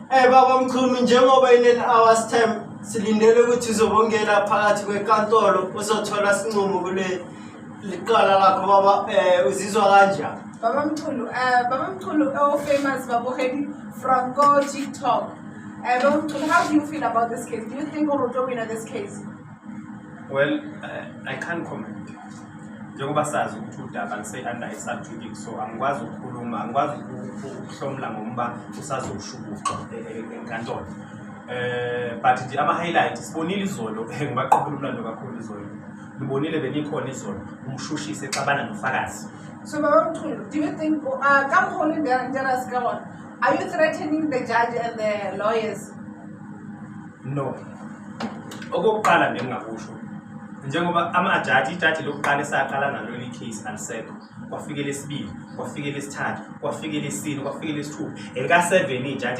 Baba Mchunu, njengoba in an hour's time silindele ukuthi uzobongena phakathi kwenkantolo, uzothola sinqumo kule liqala lakho baba, uzizwa kanjani? Baba Mchunu, Baba Mchunu, oh, famous babogedi from go TikTok. Baba Mchunu, how do you feel about this case? Do you think o tlo win this case? Well, I can't comment. Njengoba sazi ukuthi udaba luse-under i-sub judice, so angikwazi ukukhuluma, angikwazi ukuhlomla ngomba usazoshukuxwa enkantolo. But nje ama-highlight sibonile izolo, ngibaqophela umlando kakhulu izolo. Ngibonile, benikhona izolo, umshushisi exabana nofakazi. So Baba Mchunu, do you think come holding dangerous gone? Are you threatening the judge and the lawyers? No. Okokuqala nje engingakusho, njengoba amajaji, ijaji lokuqala esaqala nalo case alisekho. Kwafika lesibili, kwafika lesithathu, kwafika lesine, kwafika lesithupha, elika-7 ijaji.